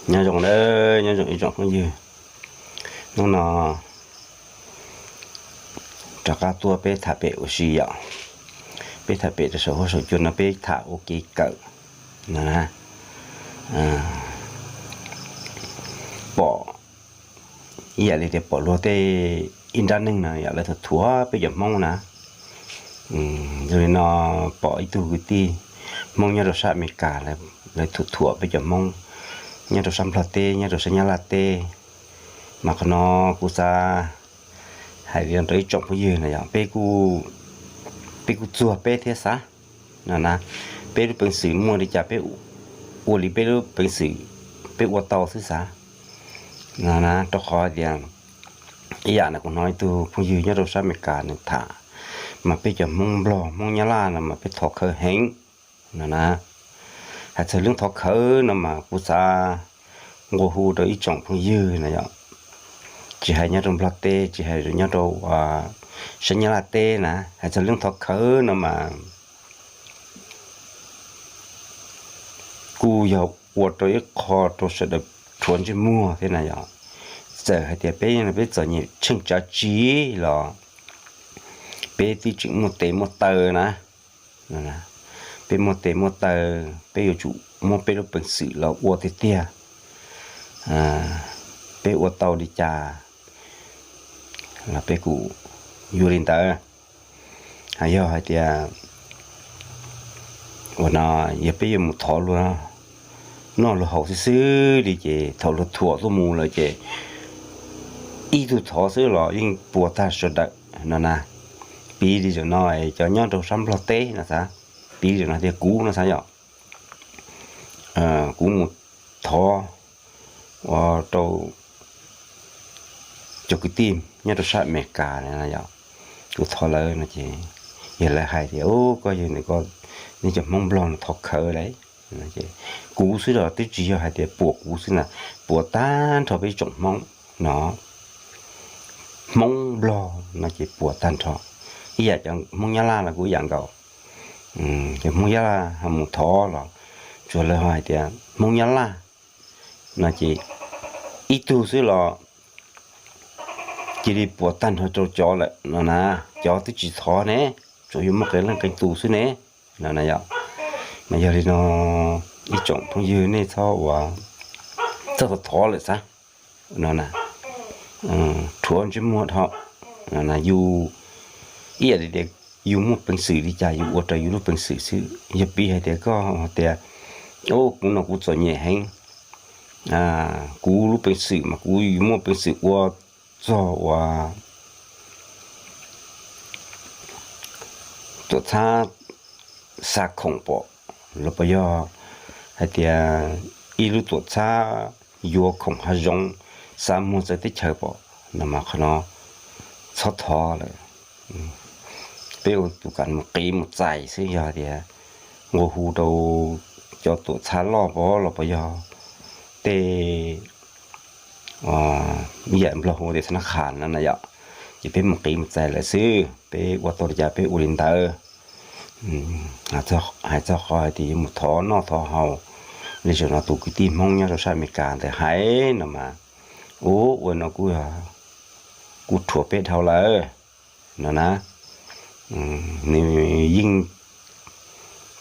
Nyob zoo nawb, nyob zoo ib tsoom phooj ywg. Hnub no rov qab tuaj peb tham pem ua si yom. Peb tham pem rau saum huab saum cua no peb tham ua kev kawm no na. Pom ib yam li tias pom luag tej ib nrab neeg no yom, lawv thuam thuam peb cov Hmoob na. Zoo li no pom ib tug kwv tij Hmoob nyob rau sab Amelikas, lawv thuam thuam peb cov Hmoob nyob rau sab Nplog teb, nyob rau sab Nyab Laj teb. Mas qhov no kuv xav hais li no rau ib tsoom phooj ywg na yom, peb kuj txuag peb thiab xav no na. Peb lub peev xwm muaj li cas peb ua li peb lub peev xwm peb ua tau xwb xav no na. Rau qhov tias ib yam no kuv hnov ib tug phooj ywg nyob rau sab Amelikas nws tham, mas peb cov Hmoob Nplog Hmoob Nyab Laj no mas peb thov khawv heev no na. Hais txog lub thov khawv no mas kuv xav nqua hu rau ib tsoom phooj ywg na yom, tsis hais nyob rau Nplog teb, tsis hais nyob rau sab Nyab Laj teb na, hais txog lub thov khawv no mas kuj yog ua rau ib qho rau sawv daws rhuav ntsej muag thiab na yom. Txawm hais tias peb no peb txom nyem tsheej tsav tsi los peb twb tseem muaj tes muaj taw na. Peb muaj tes muaj taw, peb yuav tsum muab peb lub peev xwm los ua tiag tiag. Peb ua tau li cas los peb kuj yuav li ntawd. Yog hais tias ua no, yog peb yuav mus thov luag noj luag haus xwb xwb li ces thaum luag thuam tuaj mus lawm ces ib tug thov xwb los yeej puas tag sawv daws no na. Piv li zaum no cov nyob rau sab Nplog teb no xav, piv li zaum no tias kuv no xav yom, kuv mus thov ua rau cov kwv tij nyob rau sab Amelikas no yom, kuv thov lawv no ces yog lawv hais tias, koj yog neb cov Hmoob Nplog no thov khawv lawm. Kuv xwb los twb tsis yog hais tias puas kuv xwb na, puas tag nrho peb tsoom Hmoob no, Hmoob Nplog no ces puas tag nrho. Ib yam cov Hmoob Nyab Laj los kuj ib yam nkaus. Cov Hmoob Nyab Laj ho mus thov los tsuas lawv ho hais tias Hmoob Nyab Laj no ces ib tug xwb los cia li puas tag nrho rau cov lawm no na. Cov twb tsis thov ne, tsuas yog muaj qee leej qee tus xwb ne no na yom. Mas yog li no ib tsoom phooj ywg nej txhob ua, txhob thov lawm xav no na, rhuav ntsej muag dhau no na. Yus ib yam li tias yus muaj peev xwm li cas yus ua raws yus lub peev xwm xwb. Yog piv hais tias koj hais tias, kuv no kuv txom nyem heev, kuv lub peev xwm mas kuv yuav muaj peev xwm ua txog uas tuam txhab xa khoom pom los puas yog hais tias ib lub tuam txhab yuav khoom hav zoov xa muag txawv teb chaws pom no mas qhov no txhob thov lawm. Peb ua tus kam mus qiv mus txais xwb, yog tias nqua hu rau cov tuam txhab loj pom los puas yog tej ib yam Nplog hu tias txhab nab khas no na yom, ces peb mus qiv mus txais lawm xwb, peb ua tau li cas peb ua li ntawd. Hais txog qhov hais tias yuav mus thov noj thov haus li zaum no tus kwv tij Hmoob nyob rau sab Amelikas ntawd hais no mas, ua ua no kuj rhuav peb dhau lawm no na. Nws yeej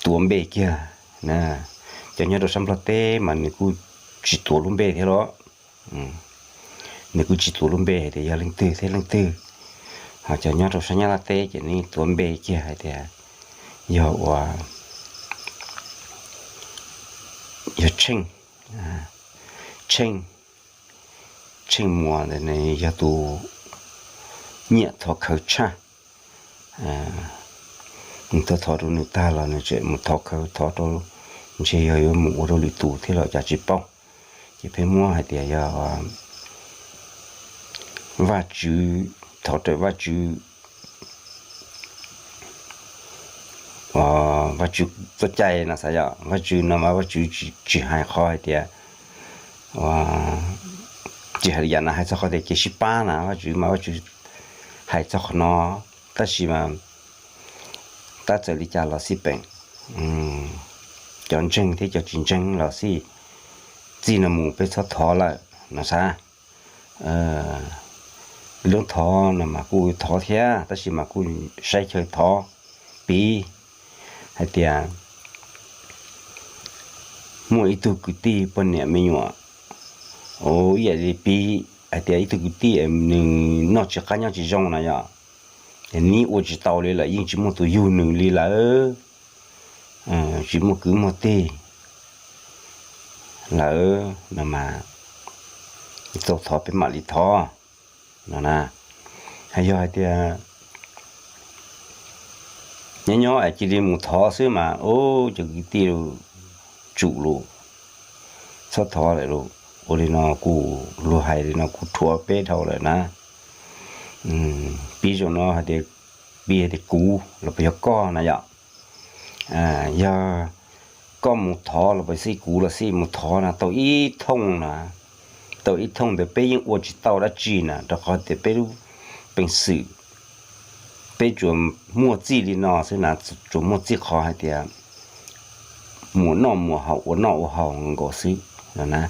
tuav npe kiag na. Cov nyob rau sab Nplog teb mas nws kuj tsis tuav lub npe thiab los, nws kuj tsis tuav lub npe hais tias yog leej twg thiab leej twg. Ho cov nyob rau sab Nyab Laj teb ces nws yeej tuav npe kiag hais tias yog ua, yog Tsheej, Tsheej, Tsheej Muas ntawd nws yog tus nyiam thov khawv tshaj. Nws thov thov rau nws tag los nws tseem mus thov khawv thov rau, ntshe yog yuav mus ua rau lwm tus thiab los cas tsis paub. Ces peb muab hais tias yog Vajtswv, thov raws Vajtswv, Vajtswv txoj cai no xav yom. Vajtswv no mas Vajtswv tsis hais qhov hais tias, tsis hais li yam no hais txog qhov tias kev sib pab na, Vajtswv mas Vajtswv hais txog qhov no, tab sis mas tab txawm li cas los xij peem, cov ntseeg thiab cov tsis ntseeg los xij, txij no mus peb txhob thov lawm no xav. Lub thov no mas kuj thov thiab tab sis mas kuj saib chaw thov. Piv hais tias muaj ib tug kwv tij poj niam me nyuam, ib yam li piv hais tias ib tug kwv tij nws noj tsis qab nyob tsis zoo na yom, nws ua tsis tau li lawm, yeej tsis muaj tus yug nws li lawm, tsis muaj kwv muaj tij lawm no mas tau thov peb mam li thov no na. Yog hais tias nyob nyob es cia li mus thov xwb mas, ub, cov kwv tij tsum lus, txhob thov lawm lus. Ua li no kuj, luag hais li no kuj rhuav peb dhau lawm na. Piv zoo no hais tias, piv hais tias kuv los puas yog koj na yom, yog koj mus thov los puas xij kuv los xij mus thov na tau ib thooj na, tau ib thooj ntawd peb yeej ua tsis tau dab tsi na rau qhov tias peb lub peev xwm peb tsuas muaj txij li no xwb na, tsuas muaj txij qhov hais tias mus noj mus haus ua noj ua haus nkaus xwb no na.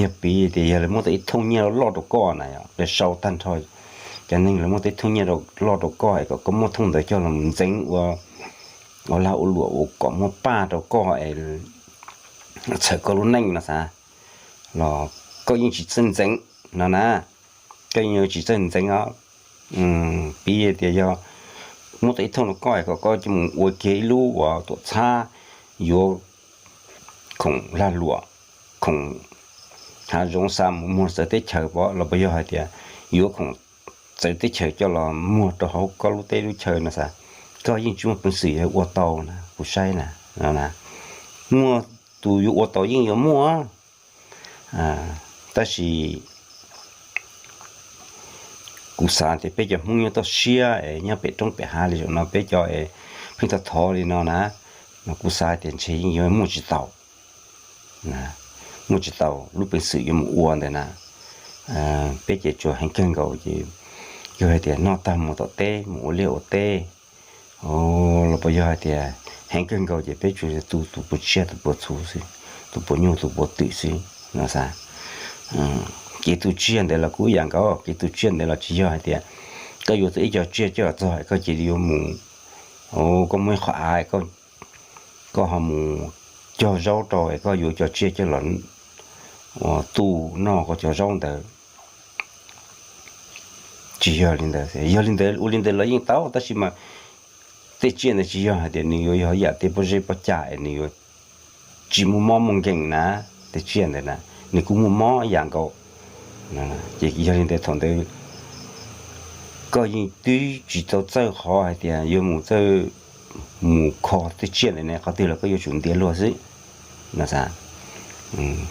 Yog piv tias yog lawv muab tau ib thooj nyiaj loj loj rau koj na yom, lawv sau tag nrho cov neeg lawv muab tau ib thooj nyiaj loj rau koj es kom koj muab thooj ntawd coj los ntxeev ua lag ua luam ua kom muab paj rau koj es txhawm koj lub neej no xav, los koj yeej tsis txawj ntxeev no na. Koj yeej tsis txawj ntxeev os. Piv tias yog muab tau ib thooj rau koj es kom koj mus ua kiag ib lub uas tuam txhab yuav khoom lag luam, khoom hav zoov xa mus muag txawv teb chaws pom los puas yog hais tias yuav khoom txawv teb chaws coj los muag rau hauv koj lub teb lub chaw no xav. Koj yeej tsis muaj peev xwm yuav ua tau na, kuv saib na. Muaj tus yuav ua tau yeej yuav muaj, tab sis kuv xav tias peb cov Hmoob nyob toj siab es nyob pem roob pem hav li zaum no peb cov es pheej thov thov li no na, mas kuv xav tias ntshe yeej yuav muaj tsis tau, muaj tsis tau lub peev xwm yuav mus ua ntawd na. Peb ces tsuas heev kawg nkaus ces yog hais tias noj tag mus tom teb mus ua liaj ua teb, los puas yog hais tias heev kawg nkaus ces peb tsuas tu tus puas tsiaj tus puas txhu xwb, tus puas nyuj tus puas twm xwb no xav. Kev tu tsiaj ntawd los kuj ib yam nkaus, kev tu tsiaj ntawd los tsis yog hais tias koj yuav tau ib co tsiaj coj los txog koj cia li yuav mus, koj muaj ib qho av koj ho mus cog zaub rau es koj yuav cov tsiaj coj los ua tu noj koj cov zaub ntawd. Tsis yog li ntawd, yog li ntawd ua li ntawd los yeej tau tab sis mas tej tsiaj ntawd tsis yog hais tias nws yuav yog yam tej pob zeb pob cag es nws yuav tsis muaj mob muaj nkeeg na, tej tsiaj ntawd na nws kuj muaj mob yam nkaus. Ces yog li ntawd thaum ntawd koj yeej twb tsis tau txawj qhov hais tias yuav mus txawj mus kho tej tsiaj ntawd ne qhov twg los koj yuav tsum ntiav luag xwb no xav.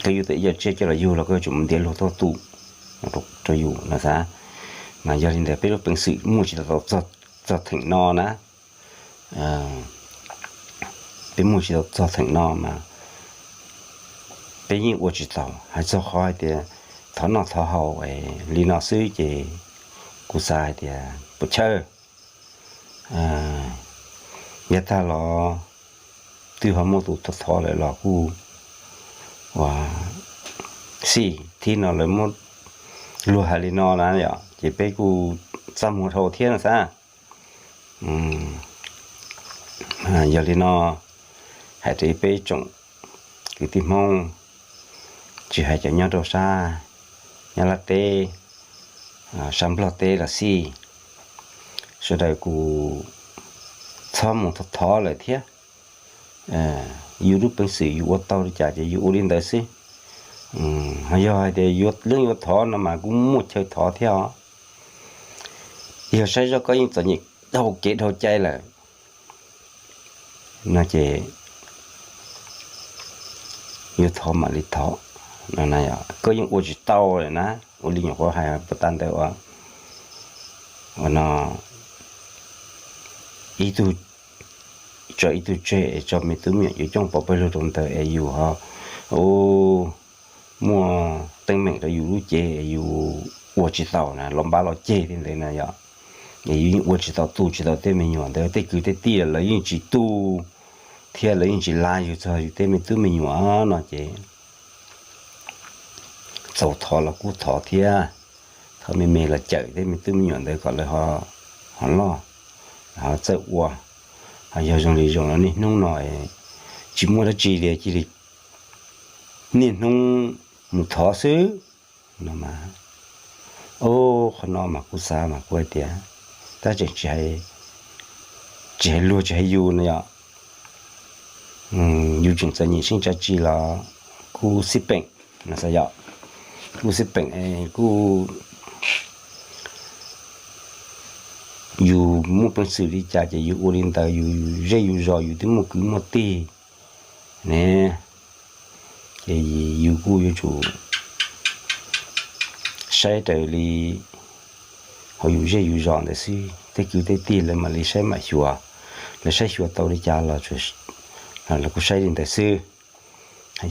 Koj yuav tau ib co tsiaj coj los yug los koj yuav tsum mus ntiav luag tuaj tu rau yus no xav. Mas yog li ntawd peb lub peev xwm muaj tsis tau txog theem no na. Peb muaj tsis tau txog theem no mas peb yeej ua tsis tau hais txog qhov hais tias thov noj thov haus li no xwb ces kuv xav hais tias puas chawj. Yav tag los twb ho muaj tus thov thov lawm los kuj ua xij thib no lawv muab luag hais li no na yom ces peb kuj txaj muag dhau thiab no xav. Yog li no hais rau peb tsoom kwv tij Hmoob, tsis hais cov nyob rau sab Nyab Laj teb, sab Nplog teb los xij, sawv daws kuj txhob mus thov thov lawm thiab. Yus lub peev xwm yus ua tau li cas ces yus ua li ntawd xwb. Ho yog hais tias yuav leej yuav thov no mas kuj muaj chaw thov thiab os. Yog saib zoj koj yeej txom nyem dhau kev dhau cai lawm no ces yuav thov mam li thov no na. Koj yeej ua tsis tau lawm na, ua li nyuam qhuav hais puas tas ntawd uas no ib tug tso ib tug tseg es tso me tub me nyuam coob coob pov pawg lug rau ntawd es yus ho muaj teeb meem rau yus lub cev es yus ua tsis tau na, los npab los ceg li ntawd na yom. Es yus yeej ua tsis tau, tu tsis tau tej me nyuam ntawd, tej kwv tej tij lawv yeej tsis tu thiab lawv yeej tsis lav yus txog yus tej me tub me nyuam no ces txaus thov los kuj thov thiab, thov me me los cawm tej me tub me nyuam ntawd kom lawv ho loj, ho txawj ua. Ho yog zoo li zoo los niaj hnub no tsis muaj dab tsi li, cia li niaj hnub mus thov xwb no mas. Au, qhov no mas kuv xav mas kuv hais tias tab tseem tsis hais luag tsis hais yus no yom. Yus tseem txom nyem sib tsa tsi los kuj xij peem no xav yom. Kuj xij peem, kuj yus muaj peev xwm li cas ces yus ua li ntawd, yus zej yus zos yus twb muaj kwv muaj tij ne, ces yus kuj yuav tsum saib raws li hauv yus zej yus zos ntawd xwb. Tej kwv tej tij lawv mam li saib mam xyuas, lawv saib xyuas tau li cas los lawv kuj saib li ntawd xwb.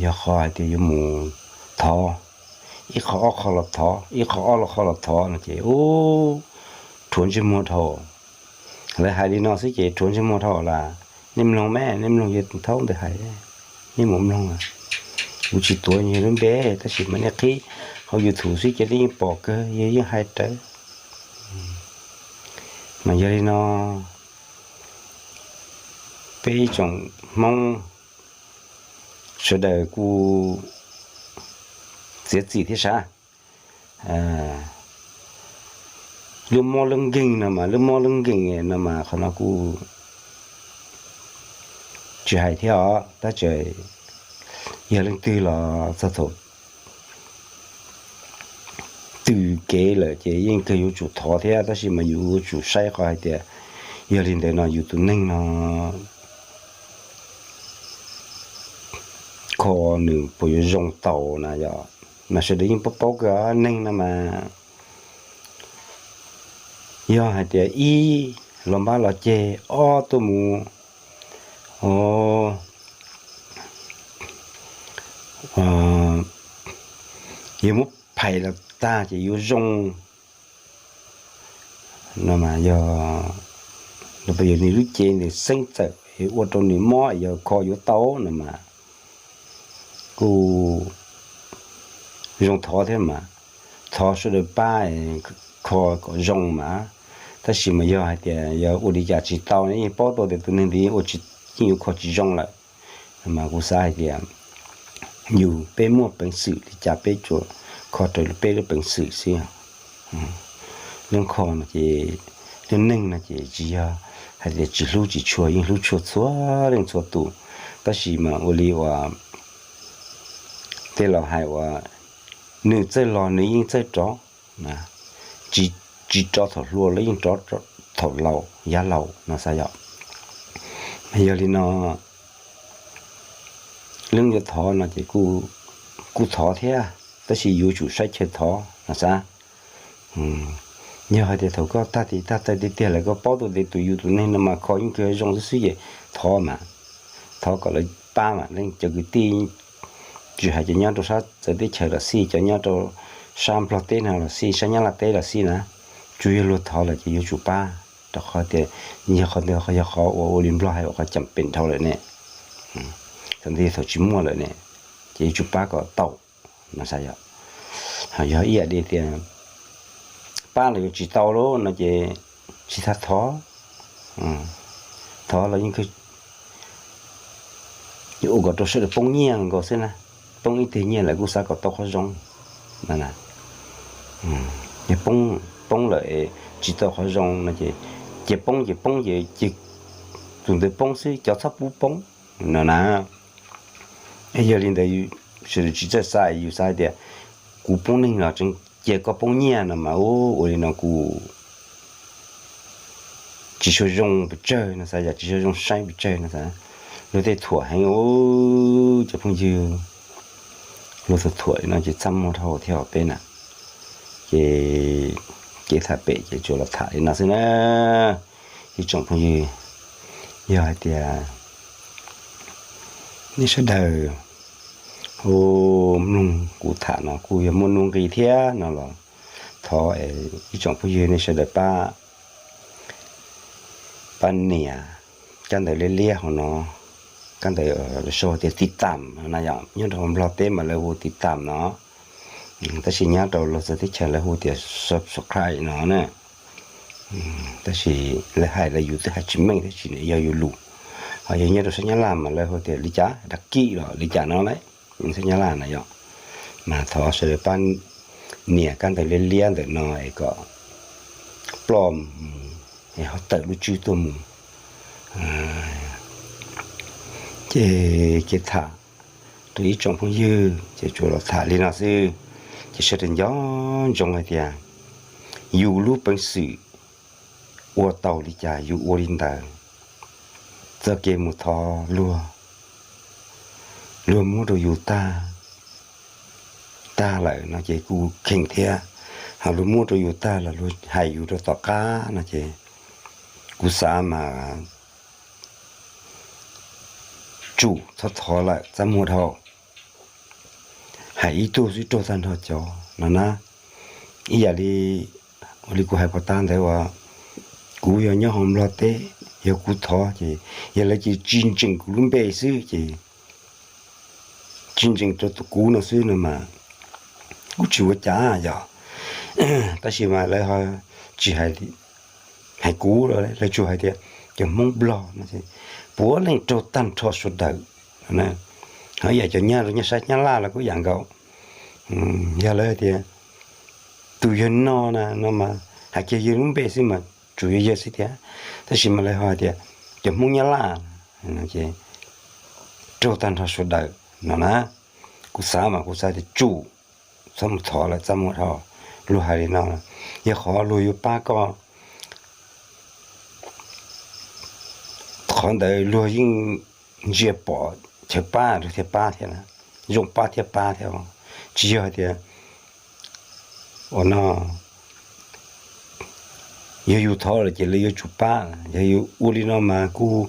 Yog qhov hais tias yuav mus thov ib qho ob qho los thov, ib qho ob los qho los thov no ces ub, rhuav ntsej muag dhau. Lawv hais li no xwb ces rhuav ntsej muag dhau las. Nej mloog me, nej mloog yawg thaub ntawd hais, nej mus mloog. Kuv tsis tuav yawg lub npe tab sis mas nej qhib hauv YouTube xwb ces nej yeej pom kawg, yawg yeej hais rawv. Mas yog li no peb ib tsoom Hmoob sawv daws kuj txiav txim thiab sav. Lub mob lub nkeeg no mas, lub mob lub nkeeg no mas qhov no kuj tsis hais thiab os, tab sis yog leej twg los txog thaum tws kev lawm ces yeej kawg yuav tsum thov thiab, tab sis mas yus yuav tsum saib qhov hais tias yog li ntawd no yus tus neeg no kho nws puas yuav zoo tau na yom. Mas sawv daws yeej paub paub kawg neeg no mas, yog hais tias ib los npab los ceg, ob tuaj mus, yog muab phais los tag ces yuav zoo no mas, yog nws lub cev nws xeeb txawm ua rau nws mob yog kho yuav tau no mas kuj zoo thov thiab mas. Thov sawv daws pab kho kom zoo mas, tab sis mas yog hais tias yog ua li cas tsis tau ne, yeej paub tau tias tus neeg ntawd yeej ua tsis, yeej yuav kho tsis zoo lawm. Mas kuv xav hais tias yus peb muaj peev xwm li cas peb tsuas kho raws peb lub peev xwm xwb. Lub kho no ces, lub neej no ces tsis yog hais tias tsis hlub tsis tshua, yeej hlub tshua txhua leej txhua tus, tab sis mas ua li uas tej laus hais uas nws txawj los nws yeej txawj rov, tsis rov thaum hluas los yeej rov thaum laus yav laus no xav yom. Mas yog li no lub yuav thov no ces kuj thov thiab, tab sis yuav tsum saib chaw thov no xav. Yog hais tias thaum koj tag tis tag taw tiag tiag lawm koj paub tau tias tus yus tus neeg no mas kho yeej kawg zoo xwb xwb ces thov mas, thov kom lawv pab mas. Leej cov kwv tij, tsis hais cov nyob rau sab txawv teb chaws los xij, cov nyob rau sab Nplog teb no los xij, sab Nyab Laj teb los xij na, tsuas yog luag thov lawm ces yuav tsum pab, rau qhov tias yog qhov ntawd yog qhov uas ua li Nplog hais ua qhov cam pem dhau lawm ne, thaum ntej thaum tsis muaj lawm ne, ces yuav tsum pab kom tau no xav yom. Yog ib yam li tias pab los yuav tsis tau lawm no ces tsis txhob thov, thov los yeej ua kom rau sawv daws poob nyiaj nkaus xwb na. Poob ib teg nyiaj lawm kuj xav kom tau qhov zoo no na. Yog poob lawm tsis tau qhov zoo no ces, ces poob ces poob ces cia tus ntawd poob xwb, cov txhob pub poob no na. Yog li ntawd sawv daws tsis txawj xav, yus xav tias kuv poob neeg los tseem cia koj poob nyiaj no mas ua li no kuj tsis tshua zoo pes tsawg no xav yom, tsis tshua zoo saib pes tsawg no xav. Luag tej thuam heev, cov phooj ywg, luag thuam thuam li no ces txaj muag dhau thiab peb na. Ces kev tham pem ces tsuas los tham li no xwb na. Ib tsoom phooj ywg, yog hais tias nej sawv daws hu mloog kuv tham no kuj yog muaj nuj nqis thiab no los thov ib tsoom phooj ywg nej sawv daws pab, pab nias kab ntawv liab liab hauv no, kab ntawv sau tias tiv tam no yom, nyob rau Nplog teb mas lawv hu tiv tam no. Tab sis nyob rau los txawv teb chaws lawv hu tias subscribe no na. Tab sis lawv hais lawv yus twb hais tsis meej tab sis yog yus lus. Ho yog nyob rau sab Nyab Laj mas lawv hu tias li cas, dab kim los li cas no lawm, sab Nyab Laj na yom. Mas thov sawv daws pab nias kab ntawv liab liab ntawm no es kom ploj mus es ho tawm lub tswb tuaj mus. Ces kev tham rau ib tsoom phooj ywg ces tsuas los tham li no xwb. Ces sawv daws nco ntsoov hais tias yus lub peev xwm ua tau li cas yus ua li ntawd. Txoj kev mus thov luag, luag muab rau yus tag, tag lawm no ces kuj kheej thiab. Ho luag muab rau yus tag los luag hais yus rau tom qab no ces kuv xav mas tsum txhob thov lawm txaj muag dhau. Hais ib tug xwb raug tag nrho cov no na. Ib yam li, ua li kuv hais puas tas ntawd uas kuv yog nyob hauv Nplog teb, yog kuv thov ces yog lawv ces tsis ntseeg kuv lub npe xwb ces tsis ntseeg rau kuv no xwb no mas kuv tsis ua cas yog. Tab sis mas lawv ho tsis hais, hais kuv, lawv tsuas hais tias cov Hmoob Nplog no puav leej raug tag nrho sawv daws. Ho yam cov nyob rau sab Nyab Laj los kuj yam nkaus. Yog lawv hais tias tus yawg no na no mas hais kiag yawg lub npe xwb mas tsuas yog yawg xwb thiab. Tab sis mas lawv ho hais tias cov Hmoob Nyab Laj ces raug tag nrho sawv daws no na. Kuv xav mas kuv xav tias tsum txhob mus thov lawm txaj muag dhau. Luag hais li no, yog qhov luag yuav pab koj, qhov ntawd luag yeej ntsia pom chaw pab luag thiaj pab thiab na, zoo pab thiaj pab thiab. Tsis yog hais tias ua no yog yus thov lawm ces lawv yuav tsum pab. Yog yus ua li no mas kuj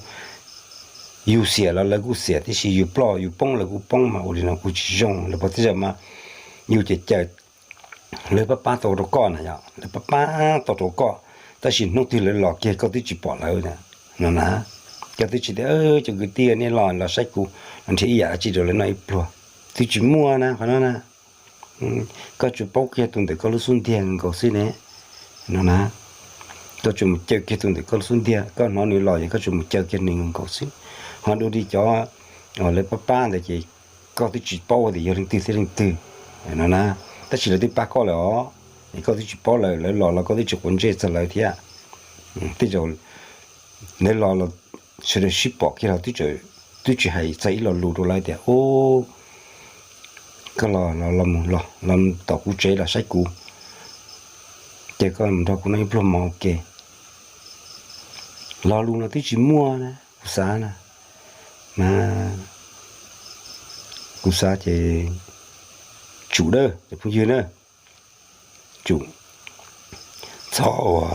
yus xiam los lawv kuj xiam tib si, yus ploj yus poob lawv kuj poob mas ua li no kuj tsis zoo. Lawv pom tej zaum mas yus ces caw lawv pab pab tau rau koj na yom, lawv pab pab tau rau koj, tab sis hnub twg lawv los kiag koj twb tsis pom lawv no na. Koj twb tsis tias cov kwv tij nej los los saib kuv, los nrhiav ib yam dab tsi rau lawv noj ib pluag. Twb tsis muaj na qhov no na. Koj tsuas paub kiag tus ntawm koj lub xub ntiag nkaus xwb ne no na. Koj tsuas mus caw kiag tus ntawm koj lub xub ntiag, koj hnov nws los ces koj tsuas mus caw kiag nws nkaus xwb. Ho dua li cov lawv pab pab ntawd ces koj twb tsis paub tias yog leej twg thiab leej twg no na. Tab sis lawv twb pab koj lawm os, es koj twb tsis paub lawv, lawv los los koj twb tsis quav ntsej txog lawv thiab. Tej zaum lawv los los sawv daws sib pom kiag los twb tsis hais txog ib lo lus rau lawv tias, u, koj los los los mus los los tom kuv tsev los saib kuv, ces koj mus nrog kuv noj ib pluag mov ua ke. Lo lus no twb tsis muaj na, kuv xav na, mas kuv xav ces tsum dawb cov phooj ywg na, tsum, txhob ua,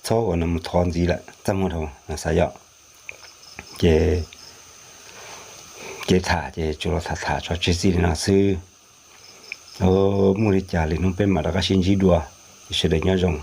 txhob ua no mus thov ntxiv lawm txaj muag dhau no xav yom. Ces kev tham ces tsuas los tham tham tso tseg txij li no xwb. Muaj li cas li hnub peb mam rov qab sib ntsib dua, ces sawv daws nyob zoo.